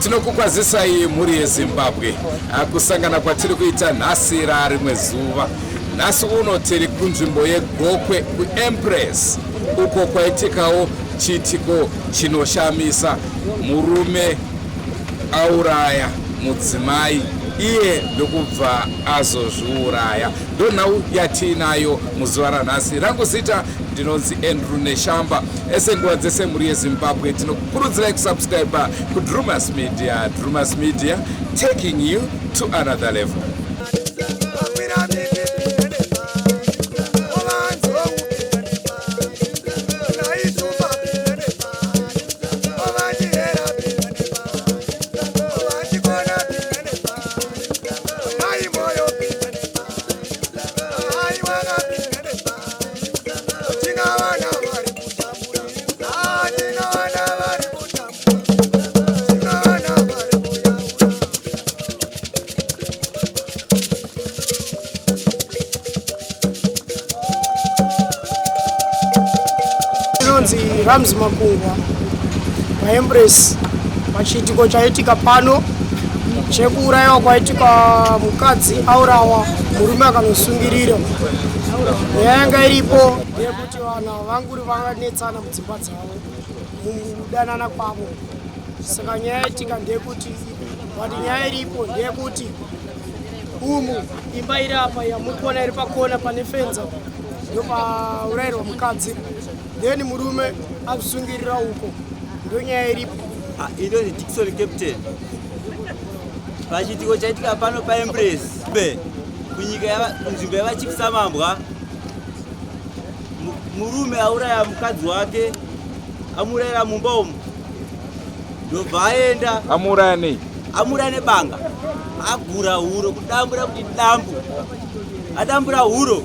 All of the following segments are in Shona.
Tinokukwazisai mhuri yeZimbabwe kusangana kwatiri kuita nhasi rarimwe zuva. Nhasi uno tiri kunzvimbo yeGokwe kuEmpress uko kwaitikawo chiitiko chinoshamisa. Murume auraya mudzimai iye ndokubva azozviuraya. Ndonhau yatiinayo muzuva ranhasi. Rangu zita ndinonzi Andrew Neshamba. Ese nguva dzese mhuri yeZimbabwe tinokukurudzirai kusubscribe kuDrumas Media. Drumas Media taking you to another level. Inonzi Rams Makungwa paEmpress pachiitiko chaitika pano chekuurayiwa kwaitika mukadzi aurawa murume akanosungirira. Nyaya yanga iripo ndeyekuti vanhu vanguri vanganetsana mudzimba dzavo mukudanana kwavo. Saka nyaya yaitika ndeyekuti but nyaya iripo ndeyekuti umu imba iri apa yamuri kuona iri pakona pane fenza ndopaurayirwa mukadzi then murume azvisungirira uko ndonyaya iripo. Inonzi Dickson Captain. Pachiitiko chaitika pano paEmpress be kunyika kunzvimbo yavaChief Samambwa, murume auraya mukadzi wake, amuurayira mumba umu, ndobva aenda. Amuuraya nei? Amuuraya nebanga, agura huro, kudambura kuti dambu, adambura huro,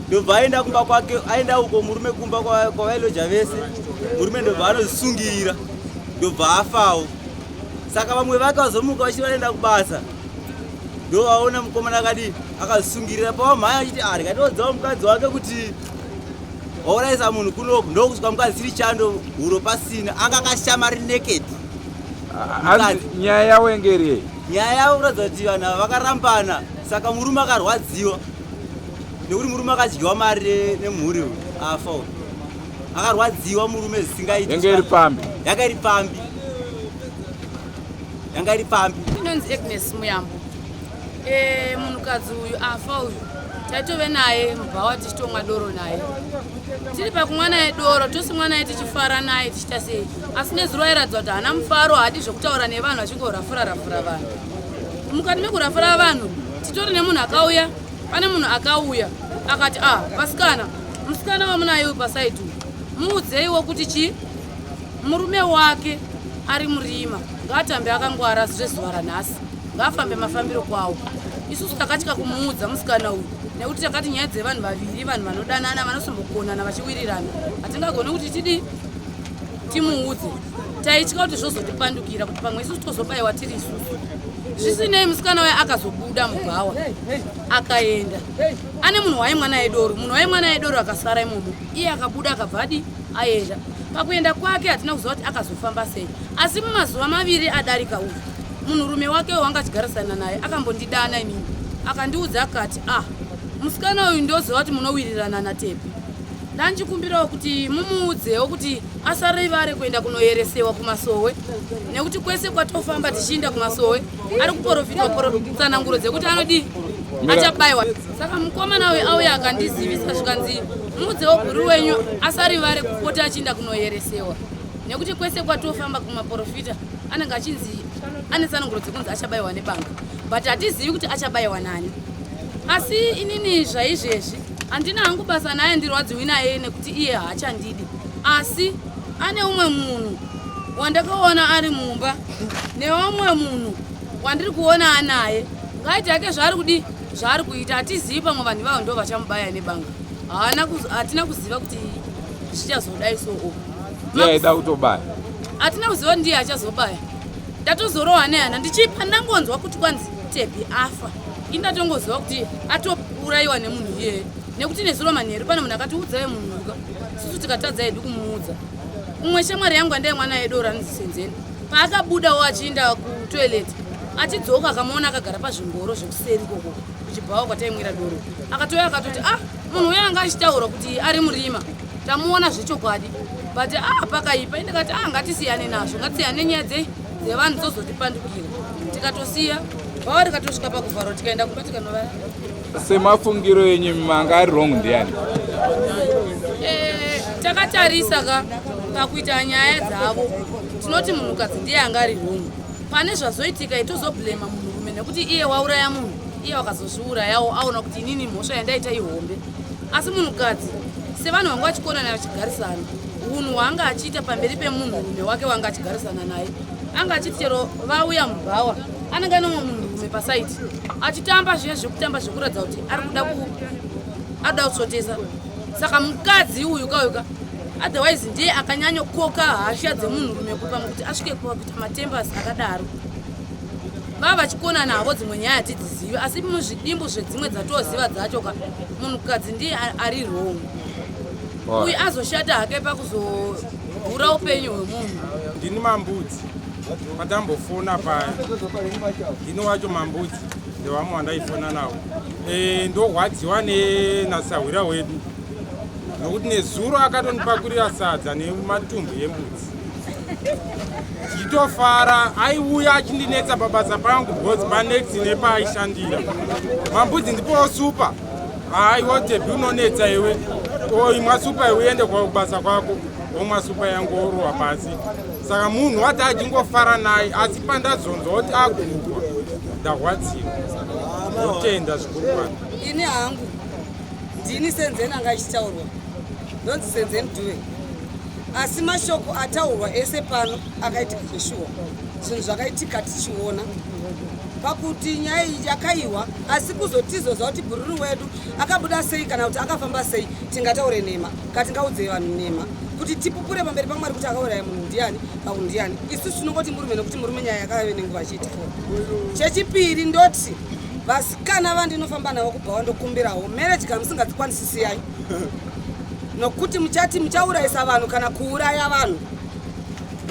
ndobva aenda kumba kwake, aenda uko murume kumba kwavailoja vese, murume ndobva anozvisungira, ndobva afawo. Saka vamwe vake vazomuka vachiti vanoenda kubasa, ndovaona mukomana akadii akazvisungirira pavamhanya achiti ah, ndikatoudzawo mukadzi wake kuti waurayisa munhu kunoku, ndokusvika mukadzi chiri chando huro pasina, anga akashama ari naked. Nyaya yavo yenge iri yei? Nyaya yavo kuratidza kuti vanhu ava vakarambana, saka murume akarwadziwa nekuti murume akadyiwa mari nemhuri uyu afa uyu. Akarwadziwa murume zvisingaiti. Yanga iri pambi. Yanga iri pambi. Yanga iri pambi. Inonzi Agnes Muyambo. Munhukadzi uyu afa uyu taitove naye mubhawa tichitomwa doro naye, tiri pakumwa naye doro tosimwa naye tichifara naye tichiita sei, asi nezuro airatidza kuti haana mufaro, haadi zvekutaura nevanhu, achingorafura rafura vanhu. Mukati mekurafura vanhu titori nemunhu akauya, pane munhu akauya akati ah, vasikana, musikana wamunaye uyu pasaidi uyu muudzeiwo kuti chi murume wake ari murima, ngaatambe akangwara zvezuva ranhasi, ngaafambe mafambiro kwawo. Isusu takatya kumuudza musikana uyu nekuti takati nyaya dzevanhu vaviri, vanhu vanodanana vanosombokonana vachiwirirana, hatingagoni kuti tidii timuudze. Taitya kuti zvozotipandukira kuti pamwe isusu tozobayiwa tiri isusu. Zvisinei musikana uya akazobuda mubhawa akaenda ane munhu waimwa naye doro, munhu waimwa naye doro akasara imomo, iye akabuda akabva adi aenda. Pakuenda kwake hatina kuziva kuti akazofamba sei, asi mumazuva maviri adarika uyu munhurume wake wanga achigarisana naye akambondidana inini akandiudza akati ah, musikana uyu ndoziva kuti munowirirana naTepi, ndandichikumbirawo kuti mumuudzewo kuti asarivare kuenda kunoyeresewa kumasowe, nekuti kwese kwatofamba tichiinda kumasowe ari kuprofitwa tsananguro dzekuti anodii achabayiwa. Saka mukomana uyu auya akandizivisa zvikanzi muudzewo bhuru wenyu asarivare kupota achiinda kunoyeresewa, nekuti kwese kwatofamba kumaprofita anenge achinzi ane tsananguro dzekunzi achabayiwa nebanga, but hatizivi kuti achabayiwa nani. Asi inini zvaizvezvi handina hangu basa naye, ndirwadziwi naye nekuti iye haachandidi, asi ane umwe munhu wandakaona ari mumba neumwe munhu wandiri kuona anaye, ngaite hake zvaari kudi zvaari kuita, hatizivi pamwe vanhu ivavo ndo vachamubaya nebanga. Hatina kuziva kuti zvichazodai so uku ndiye aida kutobaya, hatina kuziva kuti ndiye achazobaya. Ndatozorohwa nehana ndichipa ndangonzwa kuti kwanzi Tepi afa, ini ndatongoziva kuti atourayiwa nemunhu iyeye, nekuti nezuro manheru pane munhu akati udzai munhuka, susu tikatadza hedu kumuudza. Umwe shamwari yangu andai mwana yedu ranzi Senzeni Paakabudawo achiinda kutoilet, achidzoka akamuona akagara pazvingoro zvekuseri ikoko kuchibhawa kwataimwira doro. Akatouya akatoti, ah, munhu uyo anga achitaura kuti ari murima tamuona zvechokwadi, but ah, pakaipa. Indikati, ah, ngatisiyane nazvo, ngatisiyane nenyaya dzevanhu dzozotipandukira. Tikatosiya bhawa rikatosvika pakuvharwa, tikaenda kumba tikanovara. Semafungiro enyu, manga ari wrong ndiani? Takatarisa ka pakuita nyaya dzavo, tinoti munhukadzi ndiye anga ari wrong. Pane zvazoitika, itozoblema munhurume nekuti iye wauraya munhu, iye wakazozviurayawo, aona kuti inini mhosva yandaita ihombe. Asi munhukadzi, sevanhu vanga vachikonana vachigarisana, unhu hwaanga achiita pamberi pemunhurume wake wanga achigarisana naye, anga achiti chero vauya mubhawa anenge ane umwe munhurume paside achitamba zviya zvekutamba zvekuratidza kuti ari kuda ku arikuda kutsvotesa. Saka mukadzi uyu kauyuka otherwise ndiye akanyanyokoka hasha dzemunhurume kupa mukuti asvike pakuita matembers akadaro. Vava vachikonana havo, dzimwe nyaya hatidzizivi, asi muzvidimbu zvezvimwe dzatoziva dzacho ka, munhukadzi ndiye ari wrong. Uyu azoshata hake pakuzogura upenyu hwemunhu. Ndini Mambudzi, patambofona paya ndini wacho Mambudzi, ndevamwe wandaifona navo. Ndorwadziwa nenasahwira wedu nokuti nezuro akatondipakurira sadza nematumbu embudzi tichitofara. Aiuya achindinetsa pabasa pangu because panext nepaaishandira. Mambudzi, ndipowo supa. Aiwa Tebi, unonetsa iwe, imwa supa iwe uende kubasa kwako. Omwa supa yangu orowa pasi. Saka munhu wati achingofara naye, asi pandazonzwa kuti agurwa ndarwadziwa. Ndotenda zvikuru kwano. Ini hangu ndini Senzeni anga achitaurwa, ndonzi Senzeni Duve. Asi mashoko ataurwa ese pano akaitika zveshuwa, zvinhu zvakaitika tichiona pakuti nyaya iyi yakaiwa. Asi kuzotizoza kuti bhururu wedu akabuda sei kana kuti akafamba sei, tingataure nhema, katingaudzei vanhu nhema kuti tipupure pamberi paMwari kuti akauraya munhu ndiani paku ndiani. Isusu tinongoti murume, nekuti murume nyaya yakave nenguva achiitika. Chechipiri, ndoti vasikana vandinofamba navo kubva wandokumbirawo marriage, kana musingadzikwanisi siyai, nokuti muchati muchaurayisa vanhu kana kuuraya vanhu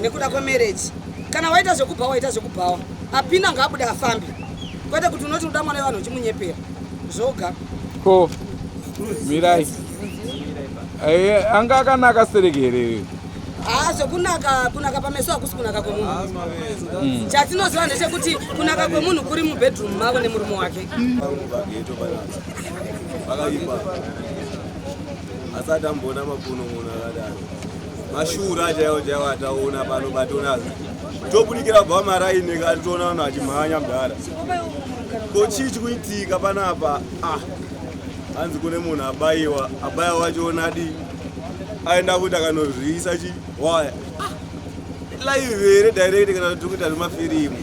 nekuda kwemarriage. Kana waita zvekubhawa, waita zvekubhawa, apinda ngaabude afambe, kwete kuti unoti uda mwana wevanhu uchimunyepera zvoga. Ko mirai, anga akanaka sereke here? Haa, zvekunaka, kunaka pameso hakusi kunaka kwemunhu. Chatinoziva ndechekuti kunaka kwemunhu kuri mubedroom mavo nemurume wake. Pageto panapa pakaipa, asati amboona makunun'una akadaro, mashura chaiwo chaiwo ataona pano. Batona tobudikira kubva maraini katoona vanhu vachimhanya mudhara. Ko chii chikuitika panapa? Ah, hanzi kune munhu abayiwa, abaya wachoona adi aenda kuti akanozviisa chi waya live here direct kana kuti kuita zvemafirimu.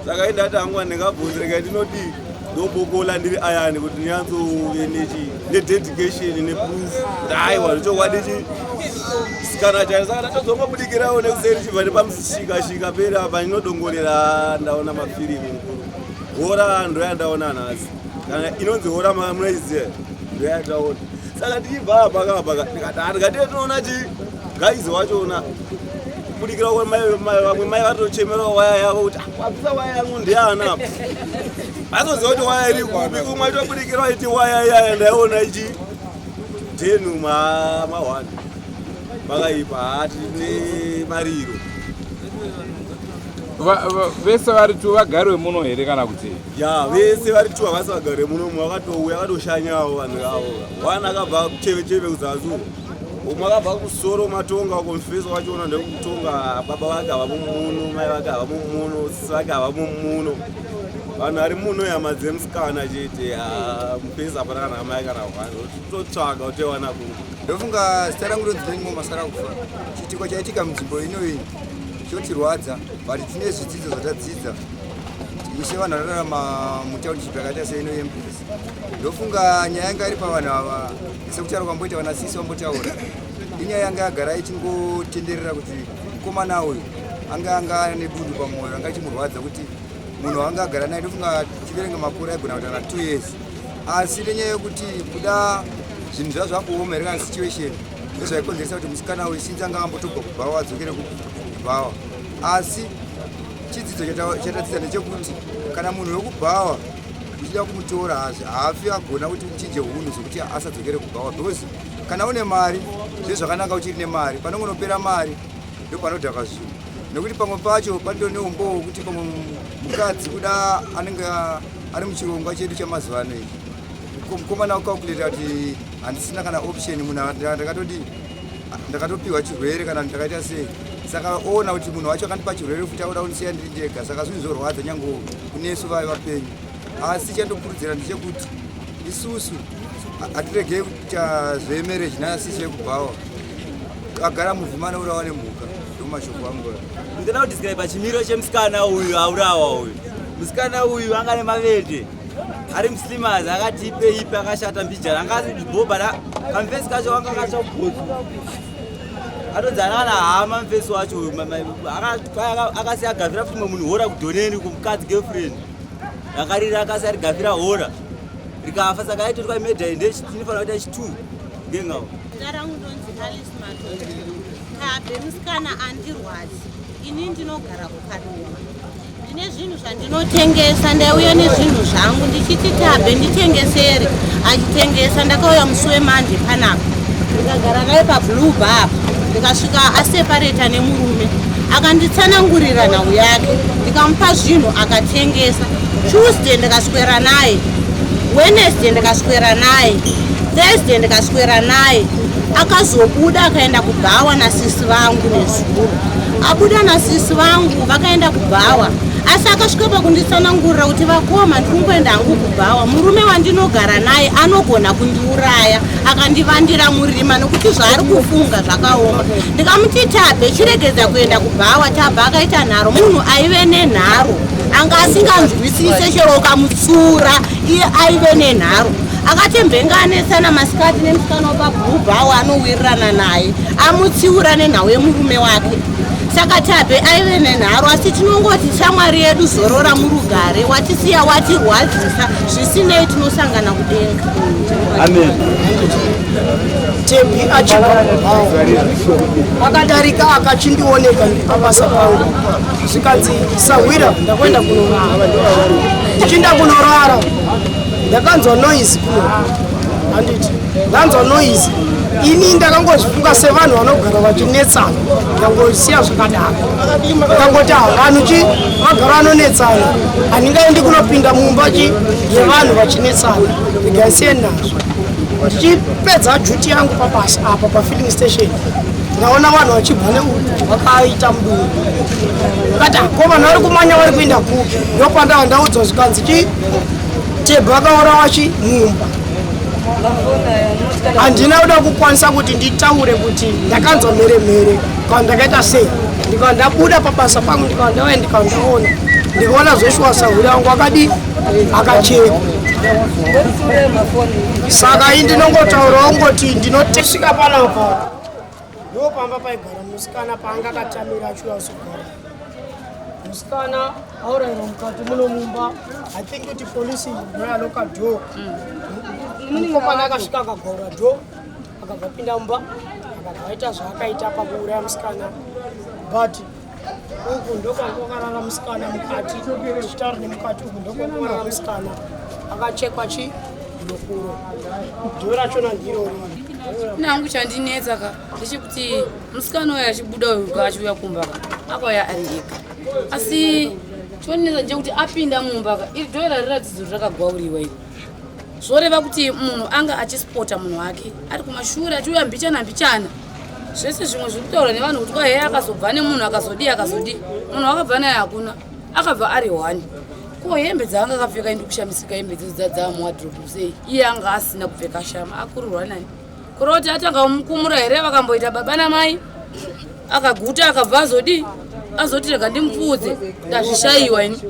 Saka indati hangu handingabvunzi, regai ndinodii, ndobokola ndiri ayani kuti ndinyatsove nechi nededication neproof kuti aiwa zvechokwadi chi sikana chayo. Saka ndatozongobudikirawo nekuseri chibva nepamusishika-shika peri apa ndinodongorera, ndaona mafirimu mukuru. Hora ndoyandaona nhasi, kana inonzi hora munoiziva, ndoyataona. Saka tichibva apa kapa ndikati ndikati tinoona chi gaizi wachona kubudikira vamwe mai vatochemerawo waya yavo kuti wabvisa waya yangu ndiana apa, azoziva kuti waya iri kupi. Kumwe atobudikira iti waya iyaya ndaiona ichi 10 ma1. Makaipa, hati nemariro. Vese vari tu vagari vemuno here kana kuti? Ya, vese vari tu havasi vagari vemuno. Mumwe akatouya akatoshanyawo vanhu avo. Wana akabva cheve cheve kuzasi uko, umwe akabva kusoro Matonga uko. Mufeso wachona ndekutonga, baba vake havamo muno, mai vake havamo muno, sisi vake havamo muno. Vanhu vari muno hama dzemusikana chete. Mufeso hapana kana amai kana hwani, totsvaga kutoiwana kuno. Ndofunga zita rangu ronzi Lenimo Masara Kufa. Chiitiko chaitika munzvimbo inoyi chotirwadza, but tine zvidzidzo zvatadzidza ise vanhu vanorarama mutaunship yakaita seino yeEmpress. Ndofunga nyaya yanga iri pavanhu ava, sekutaura kwamboita vanasisi vambotaura, inyaya yanga yagara ichingotenderera kuti mukomana uyu anga ane bundu pamwoyo, anga achimurwadza kuti munhu anga agara naye, ndofunga tichiverenga makore aigona kuita na 2 years. Asi nenyaya yekuti kuda zvinhu zvava zvakuoma here kana situation ndozvaikonzeresa kuti musikana uyu sinzi anga ambotobva kubhawa adzokere kubhawa, asi Chidzidzo chatadzidza ndechekuti kana munhu wekubhawa uchida kumutora hazvi haafi agona kuti uchinje hunhu zvekuti asadzokere kubhawa because kana une mari zve zvakanaka uchiri nemari panongonopera mari ndopanodhaka zvinhu nekuti pamwe pacho panoto neumbowo wekuti pamwe mukadzi kuda anenge ari muchirongwa chedu chamazuva ano ichi mukomana ukakuleta kuti handisina kana option munhu ndakatodii ndakatopiwa chirwere kana ndakaita sei saka oona kuti munhu wacho akandipa chirwere futi akuda kundisiya ndiri ndega saka zvinhu zvorwadza nyange kunesu vave vapenyu asi chandokurudzira ndechekuti isusu hatiregei kuita zvemereji naasisi yekubhawa agara muvhima anourawa nemhuka ndomashoko angu ndinoda kudescribe chimiro chemusikana uyu aurawa uyu musikana uyu anga nemavete ari muslimas akati ipe ipe akashata mbijana anga asibhobha ra kamfesi kacho anga akatsva bhotsu atodzana kana hama mfesi wacho uyu akasiya agafira futi mwe munhu hora kudhoneni kumukadzi girlfriend akarira akasiya rigafira hora rikafa saka aitoitwa imedha ende tinofanira kuita chitu ngengawo Zita rangu ndonzi Alice Matoto. Tabe musikana andirwadzi. Ini ndinogara kuKadoma. Ndine zvinhu zvandinotengesa, ndaiuya nezvinhu zvangu ndichiti Tabe nditengesere. Achitengesa ndakauya musi weMonday panapa. Ndikagara naye paBlue Bar apa. Ndikasvika asepareta nemurume. Akanditsanangurira nhau yake. Ndikamupa zvinhu akatengesa. Tuesday ndikaswera naye. Wednesday ndikaswera naye. Thursday ndikaswera naye. Akazobuda akaenda kubhawa nasisi vangu nezuro. Abuda nasisi vangu vakaenda kubhawa. Asi akasvika pakunditsanangurira kuti vakoma ndiri kungoenda hangu kubhawa. Murume wandinogara naye anogona kundiuraya akandivandira murima nokuti zvaari kufunga zvakaoma. Ndikamuti Tabe chiregedza kuenda kubhawa. Tabe akaita nharo. Munhu aive nenharo. Anga asinganzwisise chero ukamutsiura iye aive nenharo. Akati mbenga anetsana masikati nemusikana wepabhubhawa anowirirana naye amutsiura nenhau yemurume wake. Saka Tabe aive nenharo, asi tinongoti shamwari yedu zorora murugare, watisiya watirwadzisa, zvisinei tinosangana kudenga. Amen. Tembi achibva kubhawa akadarika akachindioneka ndiri pabasa pangu, zvikanzi sahwira ndakuenda kunorara. Ndichinda kunorara ndakanzwa noise kuno, handiti ndanzwa noise ini ndakangozvifunga sevanhu vanogara vachinetsana, ndangosiya zvakadaro, ndakangoti vanhu chi vagara vanonetsana, handingaendi kunopinda mumba chi yevanhu vachinetsana, ndigaisiye nazvo. Ndichipedza duty yangu pabasa apa pafilling station, ndaona vanhu vachibva neuku vakaita mudungu, kati ko vanhu vari kumanya vari kuenda kupi? Ndopandava ndaudzwa zvikanzi chi Tebhe akaurawa chi mumba. Handina kuda kukwanisa kuti nditaure kuti ndakanzwa mheremhere kana ndakaita sei. Ndikava ndabuda pabasa pangu, ndikava ndauya, ndikava ndaona, ndikaona zveshuwa sahwira wangu akadi akachekwa. Saka ii ndinongotaurawo ngoti ndinosvika panapa ndo pamba paigara musikana paanga akatamira achiuya kuzogara. Musikana aurayirwa mukati muno mumba. I think kuti polisi ndoyaloka door, mukomana akasvika akagaura door, akabva pinda mumba, akabva aita zvaakaita pakuuraya musikana. But uku ndokwanga kwakarara musikana mukati, tichitaura nemukati uku ndokwakarara musikana akachekwa chi ndokuro dhoo rachona ndiro riri. Nangu chandinetsa ka ndechekuti musikana uyu achibuda uyu ka achiuya kumba ka akauya ari ega, asi chondinetsa ndechekuti apinda mumba ka iri dhoo rariratidza kuti rakagwauriwa iri, zvoreva kuti munhu anga achispota munhu wake ari kumashure achiuya mbichana mbichana. Zvese zvimwe zviri kutaurwa nevanhu kuti kwahe akazobva nemunhu akazodii akazodii, munhu wakabva naye hakuna, akabva ari one. Ko hembe dzaanga akapfeka, indi kushamisika hembe dzedzo dzadzamuwadrobe sei iye anga asina kupfeka shama? Akururwa nani? Kureva kuti atanga kumukumura here? Vakamboita baba namai akaguta akabva azodii, azoti rega ndimupfuudze. Ndazvishayiwa ini,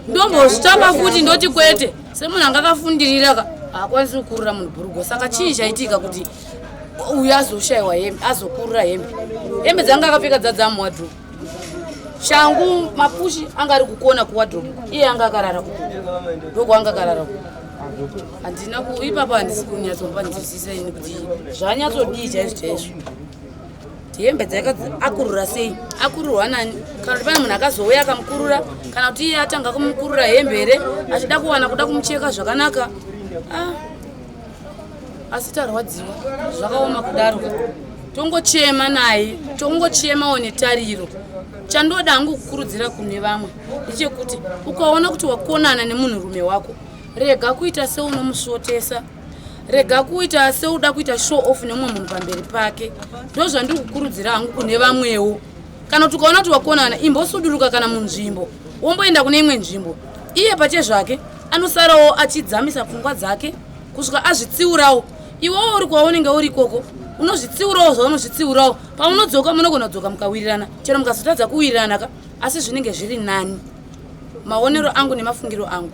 ndombozvitamba futi, ndoti kwete, semunhu anga akafundirira ka haakwanisi kukurura munhu bhurugo. Saka chii chaitika kuti uyu azoshayiwa hembe, azokurura hembe? Hembe dzanga akapfeka dzadzamuwadrobe, shangu, mapushi anga ari kukona kuwadrobe, iye anga akarara uku, ndokwaanga akarara uku. Handina ipapo handisi kunyatsomba nzwisisa ini kuti zvanyatsodii chaizvo chaizvo. Kuti hembe dzake akurura sei, akururwa nani, kana kuti pane munhu akazouya akamukurura, kana kuti iye atanga kumukurura hembe here achida kuwana kuda kumucheka zvakanaka. Ah, asi tarwadziwa zvakaoma kudaro, tongochema naye, tongochemawo netariro. Chandoda hangu kukurudzira kune vamwe ndechekuti ukaona kuti wakonana nemunhurume wako, rega kuita seunomusvotesa, rega kuita seuda kuita show off nemumwe munhu pamberi pake. Ndozvandiri kukurudzira hangu kune vamwewo. Kana kuti ukaona kuti wakonana, imbosuduruka kana munzvimbo, womboenda kune imwe nzvimbo. Iye pachezvake anosarawo achidzamisa pfungwa dzake kusvika azvitsiurawo. Iwewo uri kwaunenge uri ikoko unozvitsiurawo zvaunozvitsiurawo. Paunodzoka munogona kudzoka mukawirirana, chero mukazotadza kuwirirana ka, asi zvinenge zviri nani. Maonero angu nemafungiro angu.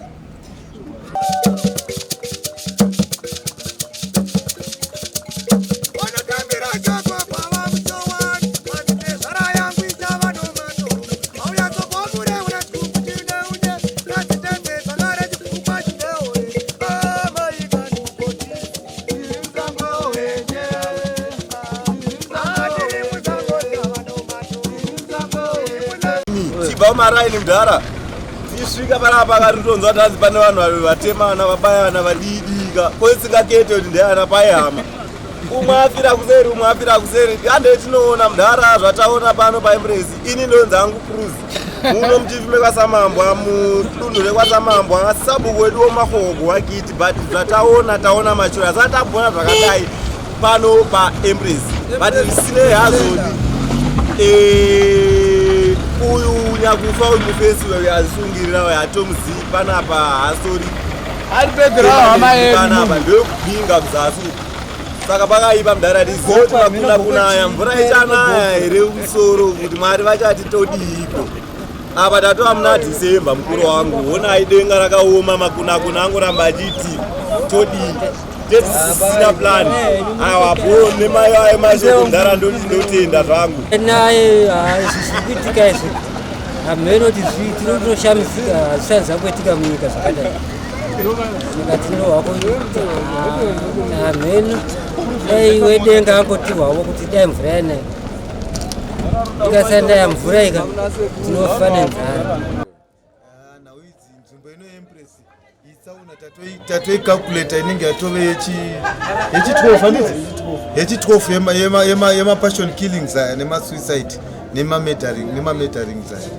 Tibva mumaraini mudhara, tisvika panapa akaritonzwa kuti hanzi pane vanhu vatemana vabayana vadidika koisingakete kuti ndeyana paihama, umwe afira kuseri, umwe afira kuseri. Handei tinoona mudhara zvataona pano paEmpress. Ini ndonzi hangu Cruise, muno muchifi mekwaSamambwa, mudunhu rekwaSamambwa, sabhuku wedu womahoko wakiti. But zvataona, taona machura, asati tambona zvakadai pano paEmpress. But zvisinei hazvoni, uyu nyakufa uyu mufesi uyu azvisungirira uyu hatomuzivi panapa, haasori panapa, ndeyekupinga kuzasi uku. Saka pakaipa mudhara, tizive kuti makuna kunaya mvura ichanaya here kumusoro, kuti Mwari vachati todiiko. Apa tatova muna December, mukuru wangu, honai denga rakaoma, makunakuna angoramba achiti todii, tetisina plan. Awapo nemayo mashoko mudhara, ndotenda zvangu. Naye izvi zviri kuitika izvi, hameno kuti tinotoshamisika, hazvisati zvakuitika munyika zvakadai. Nyika tinohwako, hameno, dai wedenga angotihwavo kuti dai mvura yanaya. Ikasanaya mvura ika, tinofa nenzara. Nhau idzi, nzvimbo ino yeEmpress itsaona tatoicalculata inenge yatove yechi12, handiti? Yechi12 yemapassion killings aya, nemasuicide, nemamurderings aya.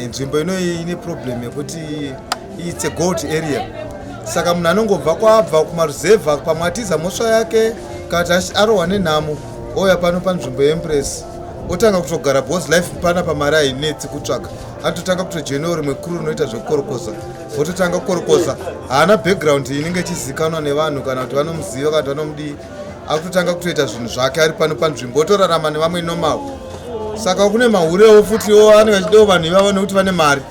Nzvimbo inoyi ine problem yekuti it's a gold area, saka munhu anongobva kwaabva kumaruzevha, pamwe atiza mhosva yake, kana kuti arohwa nenhamo, ouya pano panzvimbo yeEmpress, otanga kutogara because life pana pamari hainetsi kutsvaga. Anototanga kutojoinawo rimwe crew rinoita zvekukorokoza, vototanga kukorokoza. Haana background inenge ichizikanwa nevanhu, kana kuti vanomuziva, kana kuti vanomudii. Akutotanga kutoita zvinhu zvake ari pano panzvimbo, otorarama nevamwe normal. Saka kune mahurewo futiwo anenge achidawo vanhu ivavo nekuti vane mari,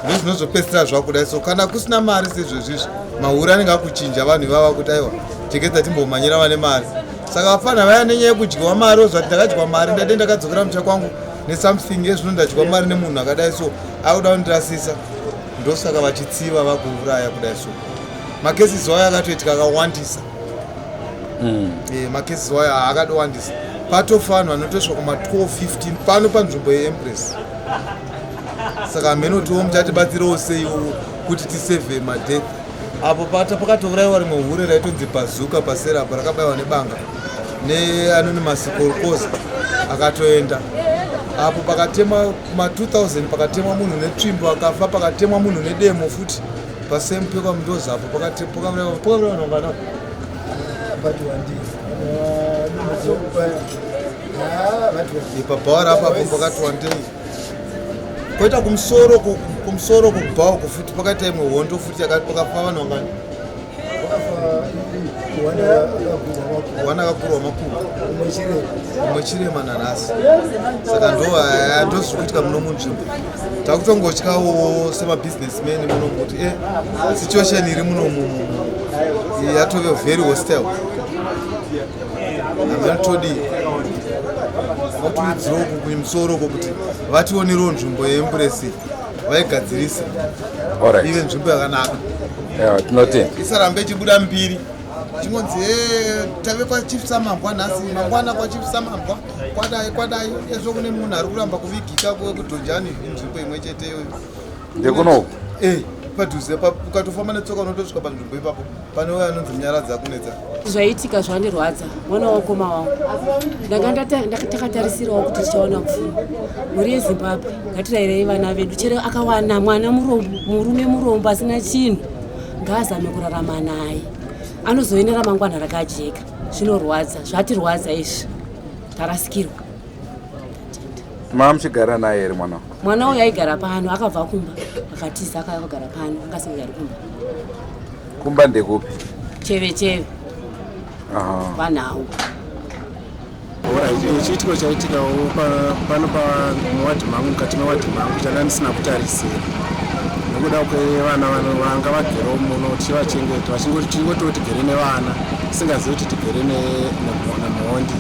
ndozvinozopedzisira zvakudai. So kana kusina mari sezvezvizvi, mahure anenge akuchinja vanhu ivava kuti aiwa, chegedza timbomhanyira vane mari. Saka vafana vaya nenyaya yekudyiwa mari, ozvati ndakadyiwa mari, ndade ndakadzokera musha kwangu nesomething, ezvino ndadyiwa mari nemunhu akadai, so akuda kundirasisa. Ndosaka vachitsiva vakuuraya kudai. So macases wayo akatoitika akawandisa. Macases wayo akadowandisa, patofa vanhu vanotosvika kuma 12 15 pano panzvimbo yeEmpress. Saka hamenotiwo muchatibatsirawo seiwo kuti tisevhe madeath apo. Pata pakatourayiwa rimwe hure raitonzi Bazuka pasera apo, rakabayiwa nebanga neanonymous korkoza akatoenda apo. Pakatemwa kuma 2000, pakatemwa munhu netsvimbo akafa, pakatemwa munhu nedemo futi pasame pekwaMundoza apo, pakaurayiwa vanhu vangana. Pabhawara apapo pakati wandei, koita kumusoro, kumusoro kubhawa kufuti pakaita imwe hondo futi, pakafa vanhu vangani? Wana akakurwa makuva, umwe chirema nanhasi. Saka ndo zviri kuitika muno munzvimbo. Takutongotyawo semabusinessmen muno kuti situation iri muno yatove very hostile. Hameno todii. Vatiudzirewo kumusoro uko kuti vationerewo nzvimbo yeEmpress, vaigadzirisa ive nzvimbo yakanaka. Tinotenda. Isarambe ichibuda mbiri. Chingonzi e tave kwachief Samambwa nhasi, mangwana kwachief Samambwa, kwadai kwadai, ezvo kune munhu ari kuramba kuvigika kudhonjani inzvimbo imwe chete iyoyo. Ndekunoku? Eh, padhuze ukatofamba netsoka unotosvika panzvimbo ipapo pane uyo anonzi Munyaradzi akunetsa. Zvaitika zvandirwadza mwana wakoma wangu ndanga takatarisirawo kuti tichawana pfuma. Mhuri yeZimbabwe ngatirayirei vana vedu, chero akawana mwana murombo, murume murombo asina chinhu ngaazame kurarama naye, anozoenda ramangwana rakajeka. Zvinorwadza, zvatirwadza izvi, tarasikirwa. Mama muchigara naye here mwana? Mwana uyu aigara pano, akabva kumba akatiza akauya kugara pano, anga asingagari kumba. Kumba ndekupi? Cheve cheve. Vanhau. Chiitiko chaitikawo pano pamuwadhi mangu, mukati mewadhi mangu, changa ndisina kutarisira nekuda kwevana vanga vagerewo muno tichivachengeta, vachingototi tigere nevana tisingazivi kuti tigere nemhondi.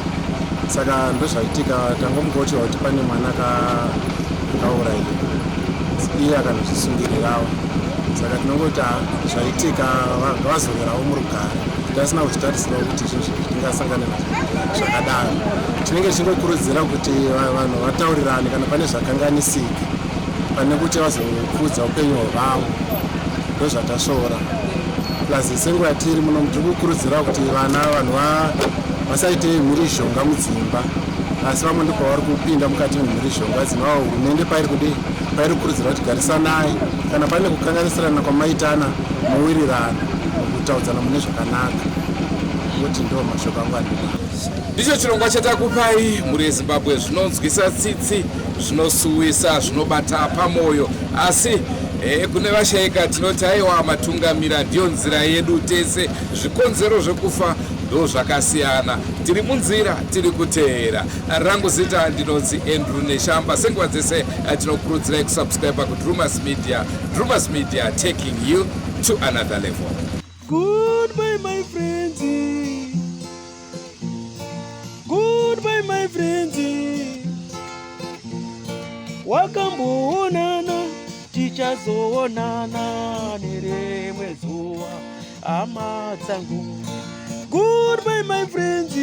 Saka ndozvaitika, tangomukotirwa kuti pane mwana akaurayiwa, iye akanozvisungirirawo. Saka tinongoti zvaitika ngavazorerawo murugare, tasina kuzvitarisirawo kuti zvinhu zvingasangane nazvo zvakadaro. Tinenge tichingokurudzira kuti vanhu vataurirane kana pane zvakanganisika, pane kuti vazopfuudza upenyu hwevamwe. Ndozvatasvora. Plus senguva yatiri muno tiri kukurudzira kuti vana vanhu vasaite mhirizhonga mudzimba, asi vamwe ndipo vari kupinda mukati memhirizhonga dzinova hurumende pairi kudii, pairi kukurudzira kuti garisanai, kana pane kukanganisirana kwamaitana mowirirana mukutaudzana mune zvakanaka. Kuti ndo mashoko angu andinawo. Ndicho chirongwa chatakupai mhuri yeZimbabwe, zvinonzwisa tsitsi, zvinosuwisa, zvinobata pamoyo, asi kune vashaika tinoti aiwa, matungamira, ndiyo nzira yedu tese. Zvikonzero zvekufa ndo zvakasiyana, tiri munzira, tiri kuteera. Rangu zita ndinonzi Andrew Neshamba. Senguva dzese tinokurudzirai kusubscribe kuDrumas Media. Drumas Media, taking you to another level. Goodbye my friends. Goodbye my friends. Wakamboonana, tichazoonana nerimwe zuva, hama dzangu. Goodbye my friends.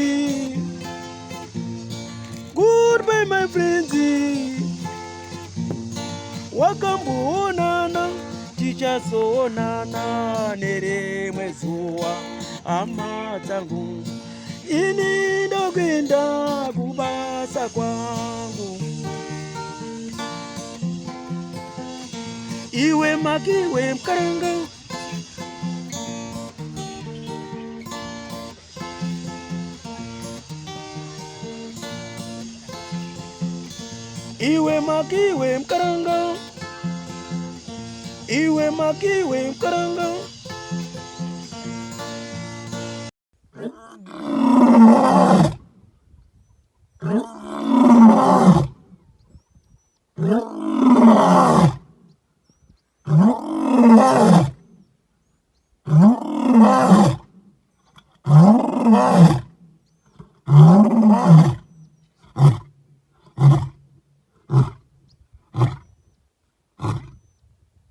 Goodbye my friends. Wakamboonana, tichazoonana nerimwe zuva, hama dzangu. Ini ndokuenda kubasa kwangu. Iwe makiwe mkaranga. Iwe makiwe mkaranga. Iwe makiwe mkaranga.